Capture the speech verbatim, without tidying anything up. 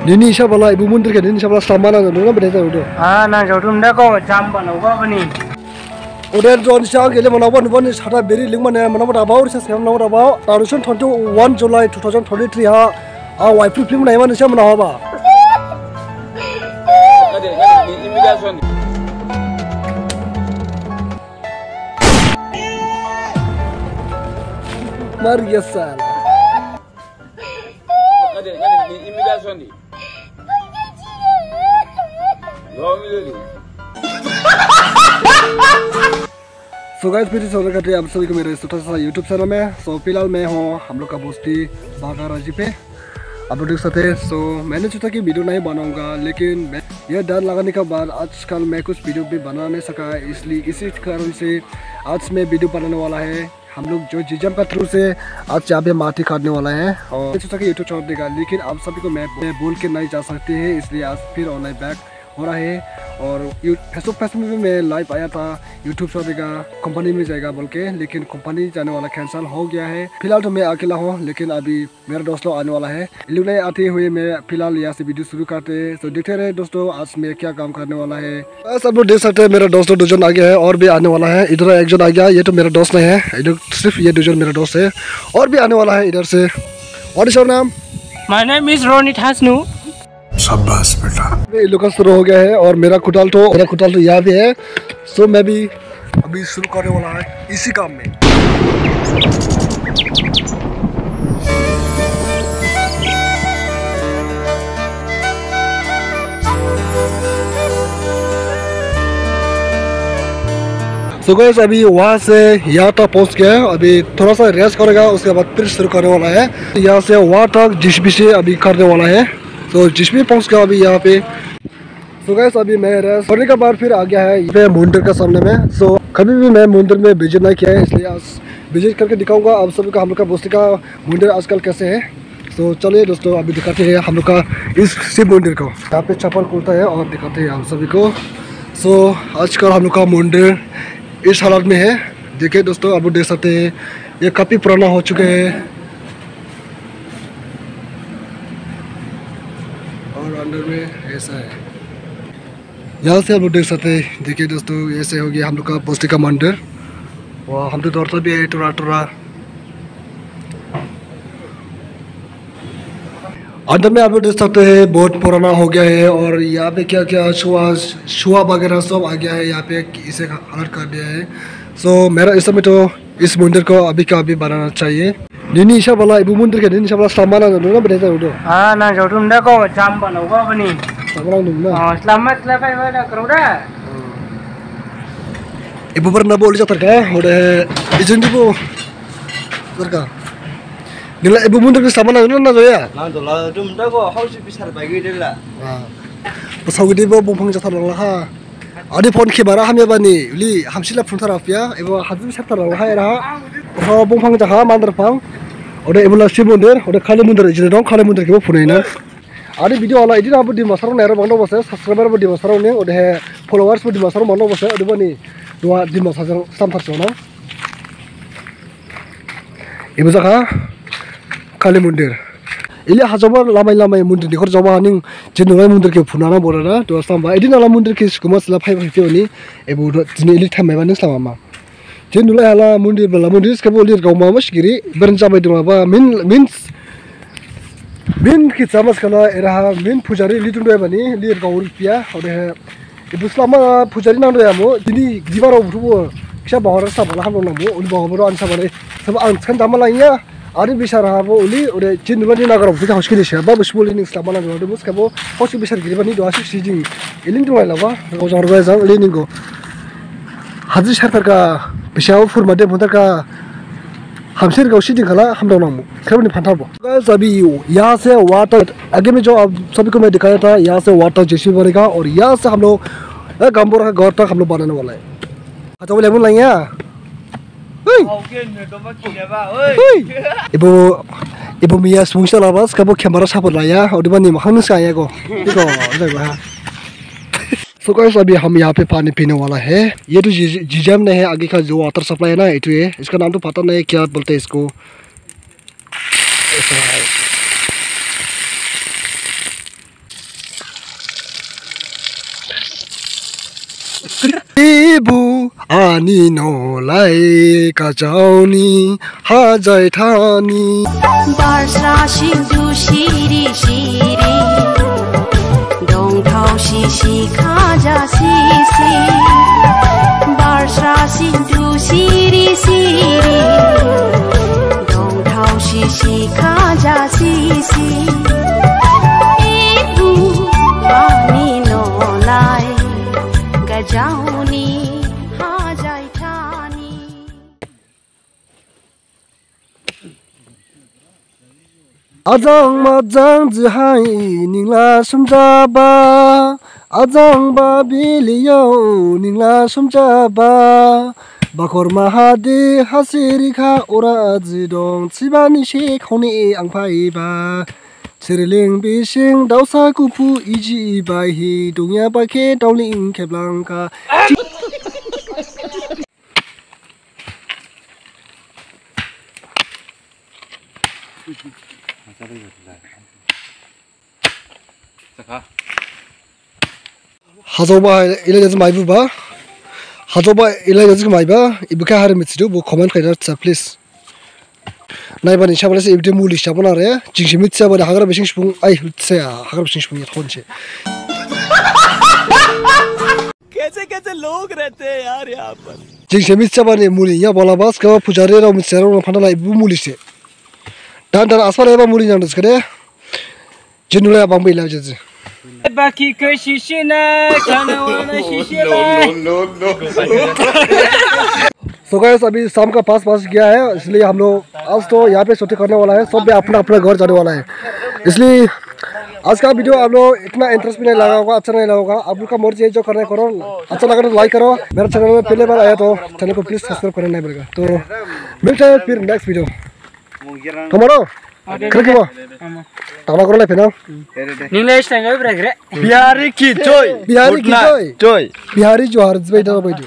Nini hisab bala, ibu mundir khe nini hisab bala slamma nangjaodu na bedai jaodu? Ah, nangjaodu, nda ko jam bala, uba bani. Ode jon sa gele mana uba, uba ni sata beri ling mana, mana uba dabao, risa sem mana uba dabao. Tarusun twenty-one July two thousand twenty-three ha, a wife film na iman sa mana uba. Mar gaya sala. So guys, फिर से स्वागत करते हैं आप सभी को मेरे छोटा सा YouTube चैनल में। So फिलहाल मैं हूँ हम लोग का बस्ती बागा राजी पे। आप लोग देख सकते हैं। So मैंने सोचा कि वीडियो नहीं बनाऊंगा, लेकिन मैं, ये डर लगाने के बाद आजकल मैं कुछ वीडियो भी बना नहीं सका, इसलिए इसी कारण से आज मैं वीडियो बनाने वाला है। हम लोग जो जीजम का थ्रू से आज यहाँ पे माटी काटने वाला है और मैं सोचा कि YouTube छोड़ देगा, लेकिन आप सभी को मैं, मैं बोल के नहीं जा सकते हैं, इसलिए आज फिर ऑनलाइन बैक हो रहा है। और यू-, Facebook, Facebook में भी मैं लाइव आया था, YouTube छोड़ देगा, कंपनी में जाएगा बोल के, लेकिन कंपनी जाने वाला कैंसिल हो गया है। फिलहाल तो मैं अकेला हूँ, लेकिन अभी मेरा दोस्त लोग आने वाला है। इन लोग नहीं आते हुए मैं फिलहाल यहाँ से वीडियो शुरू करते हैं। तो देखते रहे दोस्तों, आज मैं क्या काम करने वाला है। बस आप लोग देख सकते हैं, मेरा दोस्त लोग दो जन आ गया है और भी आने वाला है। इधर एक जन आ गया, ये तो मेरा दोस्त नहीं है, इधर सिर्फ ये दो जन मेरा दोस्त है और भी आने वाला है इधर से। What is your name? My name is Ronit Hasnu. शाबाश बेटा। ये लोग का शुरू हो गया है और मेरा कुटाल तो, मेरा कुटाल तो यहाँ पे है। So मैं भी अभी शुरू करने वाला है इसी काम में। So guys, अभी वहाँ से यहाँ तक पहुँच गया है। अभी थोड़ा सा रेस्ट करेगा, उसके बाद फिर शुरू करने वाला है। यहाँ से वहाँ तक जेसीबी से अभी करने वाला है। So जेसीबी पहुँच गया अभी यहाँ पे। So guys, अभी मैं रेस्ट करने के बाद फिर आ गया है यहाँ पे मंदिर का सामने में। So कभी भी मैं मंदिर में विजिट नहीं किया है, इसलिए आज विजिट करके दिखाऊंगा आप सभी को हम लोग का बस्ती का मंदिर आजकल कैसे है। So चलिए दोस्तों, अभी दिखाते हैं हम लोग का इस शिव मंदिर को। यहाँ पे चप्पल खुलता है और दिखाते हैं हम सभी को। So आजकल हम लोग का मंदिर इस हालत में है। देखिए दोस्तों, आप लोग देख सकते हैं, ये काफ़ी पुराना हो चुके हैं। और अंदर में ऐसा है। यहाँ से आप लोग देख सकते हैं, देखिए दोस्तों, ऐसे हो गया हम लोग का बस्ती का मंदिर। वाह, हम तो डरता भी है थोड़ा थोड़ा। अंदर में आप लोग देख सकते हैं, बहुत पुराना हो गया है और यहाँ पे क्या क्या छुआ, छुआ वगैरह सब आ गया है यहाँ पे, इसे हालत कर दिया है। So मेरा इस समय तो इस मंदिर को अभी का अभी बनाना चाहिए। Nini hisab bala, ibu mundir khe nini hisab bala slamma nangjaodu na bedai jaodu? Ah, nangjaodu, nda ko jam bala, uba bani. Slamma nangjaodu na? Oh, slamma, slamma, iba da karo da. Ibu pernah boli jatar ka? Udah izin di bu. Jatar ka? Nila ibu mundir khe slamma nangjaodu na nangjaoya? Nangjaola, dum da ko, hausi bisar bagi de la. Ah. Pasau gede bo bongphang jatar lang la ha. Ani phone camera hamya bani, uli hamsi la phunthar apya, ebo hajim sarthar la hai ra. Bo bongphang jaha mandar phang. Ode ebo la Shiv mandir, ode Kali mandir, ijine dong Kali mandir kebo phunai na. Ani video ala idin abo Dimasarao naira bangdao bose, subscriber bo Dimasarao ning, ode he followers bo Dimasarao bangdao bose, ode bani dua Dimasarao samthar chona. Ebo jakha Kali mandir. Ili hajaoba lamai lamai mandir ni khor jaoba haning je nulai mandir khe phunana borana to samba. Idin ala mandir khe sukuma sila phai phai phai ni. Ebo do jini ili time maiba ning slama ma. Je nulai hala mandir bala mandir skebo lir gauma ma sigiri. Beren jabai dong ba min, min, min khe sama skala eraha min pujari ili tung doi bani lir gauri pia. Ode he Ibu slama pujari nangdu ya mo, dini gidibarao buthu bo, kisa bahora sabala hamrao nangmu, uli bahora bo ani sabala, sabo ang skhan dama laiya, ani bisar ha bo uli, ode jin dulani nagarao buthu hauskini se, ba bo sibuli ning slama nangdu, ode bo skabo, hauski bisar giri bani do asuk sijing, iling dulai laba, gojang rbai jang, ili ning go. Haji sarthar ka, bisa o phurma de phunthar ka, Hamsir gao sidi khala hamdao nangmu. Khrabni phantha bo. Guys, अभी यहाँ से वाटर, आगे में जो आप सभी को मैं दिखाया था, यहाँ से वाटर जेसीबी बनेगा और यहाँ से हम लोग, ए, गांबोरा का घर तक हम लोग बनाने वाला है। Hajao lemon laiya. Hui. Hui. Ibu, ibu miya sungsa labas, kabo camera support laiya. Odebani mahang nisa ya go. Iko, jago ha. So guys, अभी हम यहाँ पे पानी पीने वाला है। ये तो जी-, जीजम नहीं है, आगे का जो वाटर सप्लाई है ना, ये तो है। इसका नाम तो पता नहीं क्या बोलते हैं इसको। ऐसा है। Ebo ani nolai gajaoni hajai thani. Barsra singdu siri siri, dongthao sisi khaja sisi. Barsra singdu siri siri, dongthao sisi khaja sisi. Ebo ani nolai gajaoni hajai thani. Ajang majang jihai ningla sumjaba, ajang ba biliyo ningla sumjaba. Bakhor mahadi hasirikha ora jidong sibani si khoni ang phaiba. Siriling bising dausa kupu iji baihi dongya bakhe dauling kheblangkha. Hajaoba ilai jajik maibuba. Hajaoba ilai jajik maiba. Ibukhe hari mithidu bo comment khaida sa please. Naibani sabalese ibde muli sabana re. Jingsi mithiyabani hagra bising sipung ai hutse hagra bising sipung ya khonse. कैसे कैसे लोग रहते हैं यार यहाँ पर। Jingsi mithiyabani muli ya bola bas kaba pujari rao mithiyarao phanda lai bu muli se. Dan dan asal eba muli nang dos kade. Jinulai abang bila jaji. बाकी कोई शीशे ना खाने वाला शीशे ना। So guys, अभी शाम का पाँच बज गया है, इसलिए हम लोग आज तो यहाँ पे शूटिंग करने वाला है, सब भी अपना अपना घर जाने वाला है। इसलिए आज का वीडियो आप लोग इतना इंटरेस्ट भी नहीं लगा होगा, अच्छा नहीं लगा होगा। आप लोग का मर्जी है जो करना है करो, अच्छा लगा तो लाइक करो। मेरा चैनल में पहले बार आया तो चैनल को प्लीज सब्सक्राइब करना नहीं भूलेगा। तो मिलते हैं फिर next video. Tomorrow? Kira kira. Tama koro lai phenang. Ning lai stang oi bra gre. Bihari ki joy. Bihari ki joy. Joy. Bihari Johar, jbai da bai du.